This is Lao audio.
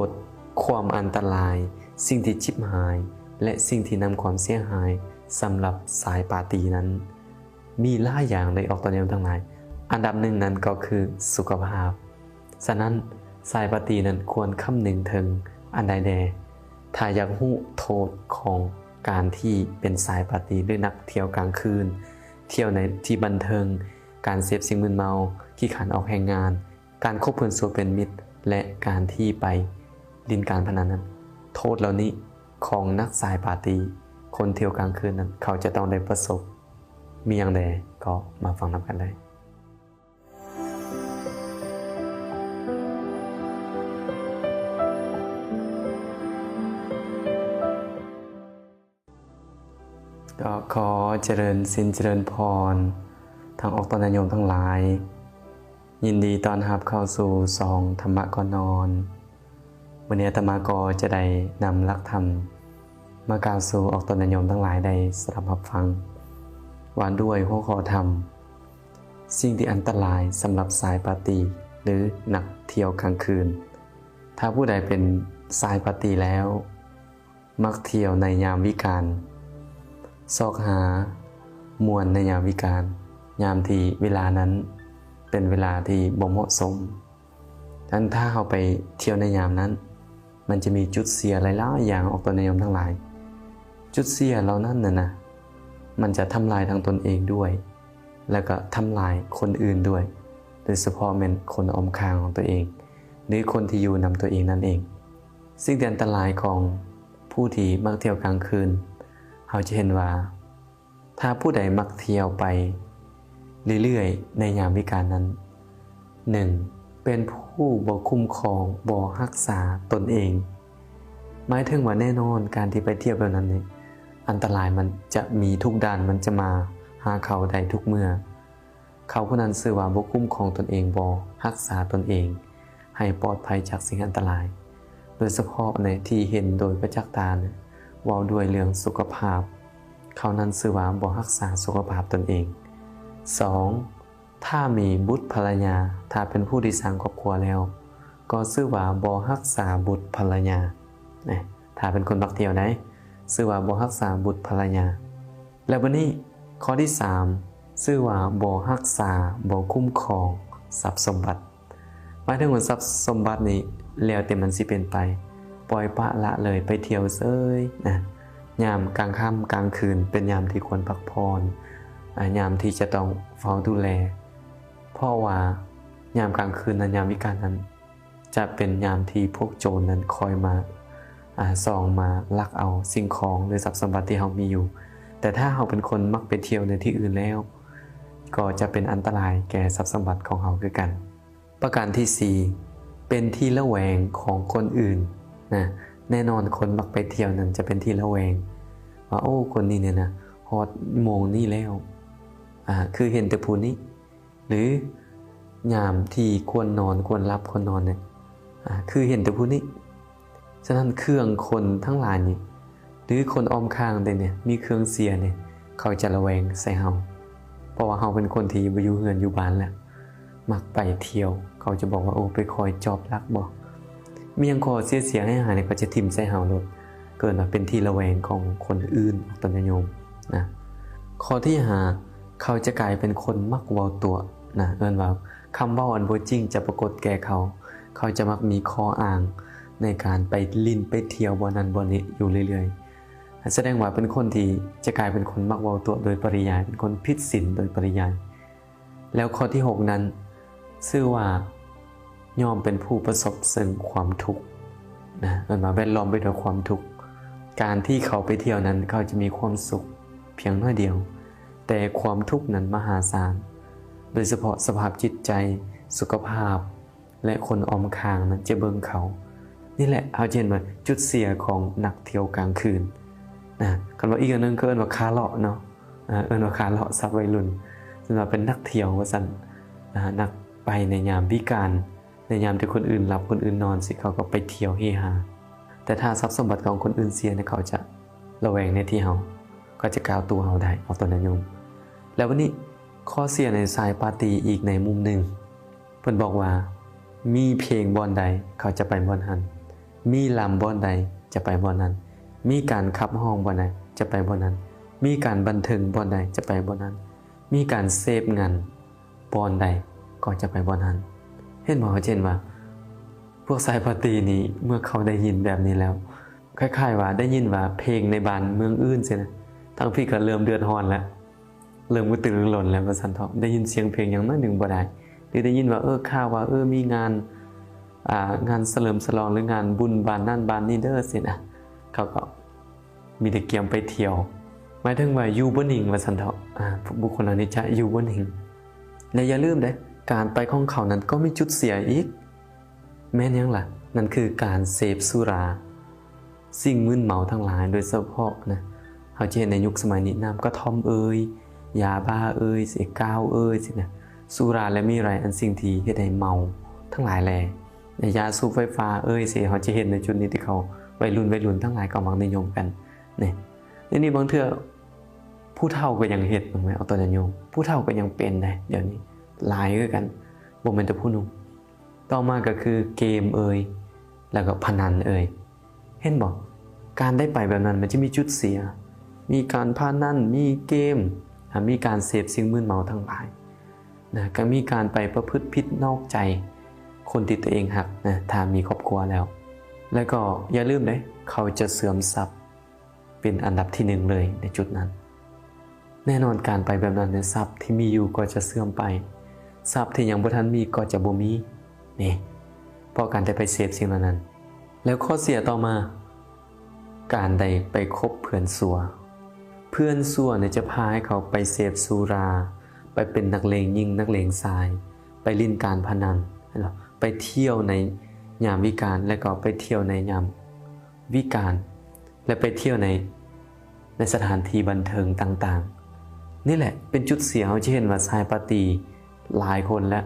ດ ຄວາມອັນຕະລາຍ, ສິ່ງທີ່ຈິບຫາຍ ແລະ ສິ່ງທີ່ນຳຄວາມເສຍຫາຍສຳລັບສາຍປາຕີນັ້ນ ມີຫຼາຍຢ່າງເລີຍອອກຕົນຍາດໂຍມທັງຫຼາຍ. ອັນດັບໜຶ່ງນັ້ນກໍຄືສຸຂະພາບ. ສະນັ້ນ ສາຍປາຕີນັ້ນຄວນຄຳນຶງເຖິງອັນໃດແດ່? ຖ້າຢາກຮູ້ໂທດຂອງການທີ່ເປັນສາຍປາຕີ ຫຼື ນັກທ່ຽວກາງຄືນ, ທ່ຽວໃນທີ່ບັນເທີງ, ການເສບສິ່ງມຶນເມົາ, ຂີ້ຄ້ານອອກແຮງງານ, ການຄົບເພື່ອນຊົ່ວເປັນມິດ ແລະ ການທີ່ໄປຫຼິ້ນການພະນັນນັ້ນ, ໂທດເຫຼົ່ານີ້ຂອງນັກສາຍປາຕີ, ຄົນທ່ຽວກາງຄືນນັ້ນ ເຂົາຈະຕ້ອງໄດ້ປະສົບ ມີຫຍັງແດ່? ກໍມາຟັງນຳກັນເລີຍ. ກໍຂໍຈະເລີນສິນຈະເລີນພອນ ທັງອອກຕົນຍາດໂຍມທັງຫຼາຍ, ຍິນດີຕ້ອນຮັບເຂົ້າສູ່ຊ່ອງທຳມະກ່ອນນອນ. ມື້ນີ້ອາດຕະມາກໍຈະໄດ້ນຳຫຼັກທຳມາກ່າວສູ່ອອກຕົນຍາດໂຍມທັງຫຼາຍໄດ້ສະດັບຮັບຟັງ ວ່າດ້ວຍຫົວຂໍ້ທຳ ສິ່ງທີ່ອັນຕະລາຍສຳລັບສາຍປາຕີ ຫຼື ນັກທ່ຽວກາງຄືນ. ຖ້າຜູ້ໃດເປັນສາຍປາຕີແລ້ວ ມັກທ່ຽວໃນຍາມວິການ, ຊອກຫາມ່ວນໃນຍາມວິການ, ຍາມທີ່ເວລານັ້ນເປັນເວລາທີ່ບໍ່ເໝາະສົມ. ອັນຖ້າເຮົາໄປທ່ຽວໃນຍາມນັ້ນ, ມັນຈະມີຈຸດເສຍຫຼາຍໆຢ່າງອອກຕົນຍາດໂຍມທັງຫຼາຍ. ຈຸດເສຍເຫຼົ່ານັ້ນນະນະ ມັນຈະທຳລາຍທັງຕົນເອງດ້ວຍ ແລ້ວກໍທຳລາຍຄົນອື່ນດ້ວຍ, ໂດຍສະເພາະແມ່ນຄົນອ້ອມຂ້າງຂອງຕົວເອງ ຫຼື ຄົນທີ່ຢູ່ນຳຕົວເອງນັ້ນເອງ. ສິ່ງທີ່ອັນຕະລາຍຂອງຜູ້ທີ່ມັກທ່ຽວກາງຄືນ, ເຮົາຈະເຫັນວ່າ ຖ້າຜູ້ໃດມັກທ່ຽວໄປເລື້ອຍໆໃນຍາມວິການນັ້ນ, ໜຶ່ງ ເປັນຜູ້ບໍ່ຄຸ້ມຄອງ, ບໍ່ຮັກສາຕົນເອງ. ໝາຍເຖິງວ່າແນ່ນອນ ການທີ່ໄປທ່ຽວແບບນັ້ນນີ້ ອັນຕະລາຍມັນຈະມີທຸກດ້ານ, ມັນຈະມາຫາເຂົາໄດ້ທຸກເມື່ອ. ເຂົາຜູ້ນັ້ນຊື່ວ່າບໍ່ຄຸ້ມຄອງຕົນເອງ, ບໍ່ຮັກສາຕົນເອງໃຫ້ປອດໄພຈາກສິ່ງອັນຕະລາຍ. ໂດຍສະເພາະໃນທີ່ເຫັນໂດຍປະຈັກຕານະ ເວົ້າດ້ວຍເລື່ອງສຸຂະພາບ, ເຂົານັ້ນຊື່ວ່າບໍ່ຮັກສາສຸຂະພາບຕົນເອງ. ສອງ ຖ້າມີບຸດພັນລະຍາ, ຖ້າເປັນຜູ້ທີ່ສ້າງຄອບຄົວແລ້ວ, ກໍຊື່ວ່າບໍ່ຮັກສາບຸດພັນລະຍາ. ນະ, ຖ້າເປັນຄົນມັກທ່ຽວໃດ໋, ຊື່ວ່າບໍ່ຮັກສາບຸດພັນລະຍາ. ແລ້ວບັດນີ້ ຂໍ້ທີສາມ ຊື່ວ່າບໍ່ຮັກສາ, ບໍ່ຄຸ້ມຄອງຊັບສົມບັດ. ໝາຍເຖິງວ່າຊັບສົມບັດນີ້ ແລ້ວແຕ່ມັນຊິເປັນໄປ, ປ່ອຍປະລະເລີຍ, ໄປທ່ຽວເສີຍນະ. ຍາມກາງຄ່ຳກາງຄືນເປັນຍາມທີ່ຄວນພັກຜ່ອນ, ອາ, ຍາມທີ່ຈະຕ້ອງເຝົ້າດູແລ, ເພາະວ່າຍາມກາງຄືນນັ້ນ, ຍາມວິການນັ້ນ ຈະເປັນຍາມທີ່ພວກໂຈນນັ້ນຄອຍມາ, ອາ, ສ່ອງມາລັກເອົາສິ່ງຂອງ ຫຼື ຊັບສົມບັດທີ່ເຮົາມີຢູ່. ແຕ່ຖ້າເຮົາເປັນຄົນມັກໄປທ່ຽວໃນທີ່ອື່ນແລ້ວ, ກໍຈະເປັນອັນຕະລາຍແກ່ຊັບສົມບັດຂອງເຮົາຄືກັນ. ປະການທີສີ່ ເປັນທີ່ລະແວງຂອງຄົນອື່ນນະ. ແນ່ນອນ ຄົນມັກໄປທ່ຽວນັ້ນຈະເປັນທີ່ລະແວງວ່າ ໂອ້ ຄົນນີ້ນີ້ນະ ຮອດໂມງນີ້ແລ້ວ ອາ ຄືເຫັນແຕ່ຜູ້ນີ້ ຫຼື ຍາມທີ່ຄວນນອນ ຄວນຫຼັບ ຄວນນອນນີ້ ອາ ຄືເຫັນແຕ່ຜູ້ນີ້. ສະນັ້ນ ເຄື່ອງຄົນທັງຫຼາຍນີ້ ຫຼື ຄົນອ້ອມຂ້າງໃດນີ້ ມີເຄື່ອງເສຍນີ້ ເຂົາຈະລະແວງໃສ່ເຮົາ ເພາະວ່າເຮົາເປັນຄົນທີ່ບໍ່ຢູ່ເຮືອນຢູ່ບ້ານແລ້ວ ມັກໄປທ່ຽວ. ເຂົາຈະບອກວ່າ ໂອ້ ໄປຄອຍຈອບລັກບໍ ມີຫຍັງຂໍ້ເສຍໆ ຫາຍໆ ນີ້ ເຂົາຈະຖິ້ມໃສ່ເຮົາໂລດ. ເອີ້ນວ່າເປັນທີ່ລະແວງຂອງຄົນອື່ນ ຕົນຍາດໂຍມນະ. ຂໍ້ທີຫ້າ ເຂົາຈະກາຍເປັນຄົນມັກເວົ້າຕົວະນະ. ເອີ້ນວ່າຄຳເວົ້າອັນບໍ່ຈິງຈະປາກົດແກ່ເຂົາ. ເຂົາຈະມັກມີຂໍ້ອ້າງໃນການໄປຫຼິ້ນໄປທ່ຽວບ່ອນນັ້ນບ່ອນນີ້ຢູ່ເລື້ອຍໆ. ສະແດງວ່າເປັນຄົນທີ່ຈະກາຍເປັນຄົນມັກເວົ້າຕົວະໂດຍປະລິຍາຍ, ເປັນຄົນຜິດສິນໂດຍປະລິຍາຍ. ແລ້ວຂໍ້ທີຫົກນັ້ນ ຊື່ວ່າຍ່ອມເປັນຜູ້ປະສົບເຊິ່ງຄວາມທຸກນະ, ເອີ້ນວ່າແວດລ້ອມໄປດ້ວຍຄວາມທຸກ. ການທີ່ເຂົາໄປທ່ຽວນັ້ນ ເຂົາຈະມີຄວາມສຸກພຽງໜ້ອຍດຽວ, ແຕ່ຄວາມທຸກນັ້ນມະຫາສານ, ໂດຍສະເພາະສະພາບຈິດໃຈ, ສຸຂະພາບ ແລະ ຄົນອ້ອມຂ້າງນັ້ນຈະເບິ່ງເຂົາ. ນີ້ແຫຼະ ເຮົາຈະເຫັນວ່າຈຸດເສຍຂອງນັກທ່ຽວກາງຄືນນະ. ຄັນວ່າອີກຢ່າງໜຶ່ງ ເຂົາເອີ້ນວ່າຄາເລາະເນາະ, ເອີ້ນວ່າຄາເລາະ ສັບໄວລຸ້ນ, ເອີ້ນວ່າເປັນນັກທ່ຽວວ່າຊັ້ນ, ນັກໄປໃນຍາມວິການ, ໃນຍາມທີ່ຄົນອື່ນຫຼັບ ຄົນອື່ນນອນຊີ້ ເຂົາກໍໄປທ່ຽວເຮຮາ. ແຕ່ຖ້າຊັບສົມບັດຂອງຄົນອື່ນເສຍນີ້ ເຂົາຈະລະແວງໃນທີ່ເຮົາ, ເຂົາຈະກ່າວໂຕ້ເຮົາໄດ້ ອອກຕົນຍາດໂຍມ. ແລ້ວບັດນີ້ ຂໍ້ເສຍໃນສາຍປາຕີອີກໃນມຸມໜຶ່ງ ເພິ່ນບອກວ່າ ມີເພງບ່ອນໃດ ເຂົາຈະໄປບ່ອນນັ້ນ. ມີລຳບ່ອນໃດຈະໄປບ່ອນນັ້ນ, ມີການຂັບຮ້ອງບ່ອນໃດຈະໄປບ່ອນນັ້ນ, ມີການບັນເທີງບ່ອນໃດຈະໄປບ່ອນນັ້ນ, ມີການເສບງານບ່ອນໃດກໍຈະໄປບ່ອນນັ້ນ. ເຫັນບໍ່? ເຮົາຈະເຫັນວ່າ ພວກສາຍປາຕີນີ້ ເມື່ອເຂົາໄດ້ຍິນແບບນີ້ແລ້ວ ຄ້າຍໆວ່າໄດ້ຍິນວ່າເພງໃນບ້ານເມືອງອື່ນຊີ້ນະ, ທາງພີ້ກໍເລີ່ມເດືອດຮ້ອນແລ້ວ ເລີ່ມກະຕືລືລົ້ນແລ້ວວ່າຊັ້ນເຖາະ. ໄດ້ຍິນສຽງເພງຫຍັງໜ້ອຍໜຶ່ງບໍ່ໄດ້ ຫຼືໄດ້ຍິນວ່າ ເອີ ຂ່າວວ່າ ເອີ ມີງານ ອ່າ ງານສະເຫຼີມສະຫຼອງ ຫຼືງານບຸນບ້ານນັ້ນບ້ານນີ້ເດີຊີ້ນະ, ເຂົາກໍມີແຕ່ກຽມໄປທ່ຽວ ໝາຍເຖິງວ່າຢູ່ບໍ່ນິ່ງວ່າຊັ້ນເຖາະ. ອ່າ ບຸກຄົນເຫຼົ່ານີ້ຈະຢູ່ບໍ່ນິ່ງ. ແລະຢ່າລືມເດ້ ການໄປຂອງເຂົານັ້ນກໍມີຈຸດເສຍອີກ. ແມ່ນຫຍັງລະ? ນັ້ນຄືການເສບສຸລາ, ສິ່ງມຶນເມົາທັງຫຼາຍ ໂດຍສະເພາະນະ ເຮົາຈະເຫັນໃນຍຸກສະໄໝນີ້ ນ້ຳກະທ່ອມເອີຍ, ຢາບ້າເອີຍ, ເສກາວເອີຍຊີ້ນະ, ສຸລາ ແລະ ມີໄລ ອັນສິ່ງທີ່ເຮັດໃຫ້ເມົາທັງຫຼາຍແຫຼະ, ຢາສູບໄຟຟ້າເອີຍຊີ້, ເຮົາຈະເຫັນໃນຈຸດນີ້ທີ່ເຂົາ ໄວລຸ້ນ ໄວລຸ້ນທັງຫຼາຍກໍມັກນິຍົມກັນນີ້. ດຽວນີ້ບາງເທື່ອຜູ້ເຖົ້າກໍຍັງເຮັດ, ເອົາຕົວຢ່າງໂຍມ, ຜູ້ເຖົ້າກໍຍັງເປັນໄດ໋ ດຽວນີ້ຫຼາຍຄືກັນ, ບໍ່ແມ່ນແຕ່ຜູ້ໜຸ່ມ. ຕໍ່ມາກໍຄືເກມເອີຍ ແລ້ວກໍພະນັນເອີຍ. ເຫັນບໍ່? ການໄດ້ໄປແບບນັ້ນມັນຈະມີຈຸດເສຍ, ມີການພະນັນ, ມີເກມ, ອ່າ ມີການເສບສິ່ງມຶນເມົາທັງຫຼາຍນະ, ກໍມີການໄປປະພຶດຜິດນອກໃຈຄົນທີ່ຕົວເອງຮັກນະ ຖ້າມີຄອບຄົວແລ້ວ. ແລ້ວກໍຢ່າລືມເດ້ ເຂົາຈະເສື່ອມຊັບ ເປັນອັນດັບທີໜຶ່ງເລີຍໃນຈຸດນັ້ນ. ແນ່ນອນ ການໄປແບບນັ້ນເນຍ ຊັບທີ່ມີຢູ່ກໍຈະເສື່ອມໄປ, ຊັບທີ່ຍັງບໍ່ທັນມີກໍຈະບໍ່ມີນີ້ ເພາະການໄດ້ໄປເສບສິ່ງເຫຼົ່ານັ້ນ. ແລ້ວຂໍ້ເສຍຕໍ່ມາ ການໄດ້ໄປຄົບເພື່ອນຊົ່ວ. ເພື່ອນຊົ່ວນີ້ຈະພາໃຫ້ເຂົາໄປເສບສຸລາ, ໄປເປັນນັກເລງຍິງນັກເລງຊາຍ, ໄປຫຼິ້ນການພະນັນ, ເຫັນບໍ່? ໄປທ່ຽວໃນຍາມວິການ ແລ້ວກໍໄປທ່ຽວໃນຍາມ ວິການ ແລະ ໄປທ່ຽວໃນ ໃນສະຖານທີ່ບັນເທີງຕ່າງໆ. ນີ້ແຫຼະເປັນຈຸດເສຍ, ເຮົາຈະເຫັນວ່າຊາຍປາຕີຫຼາຍຄົນ ແລະ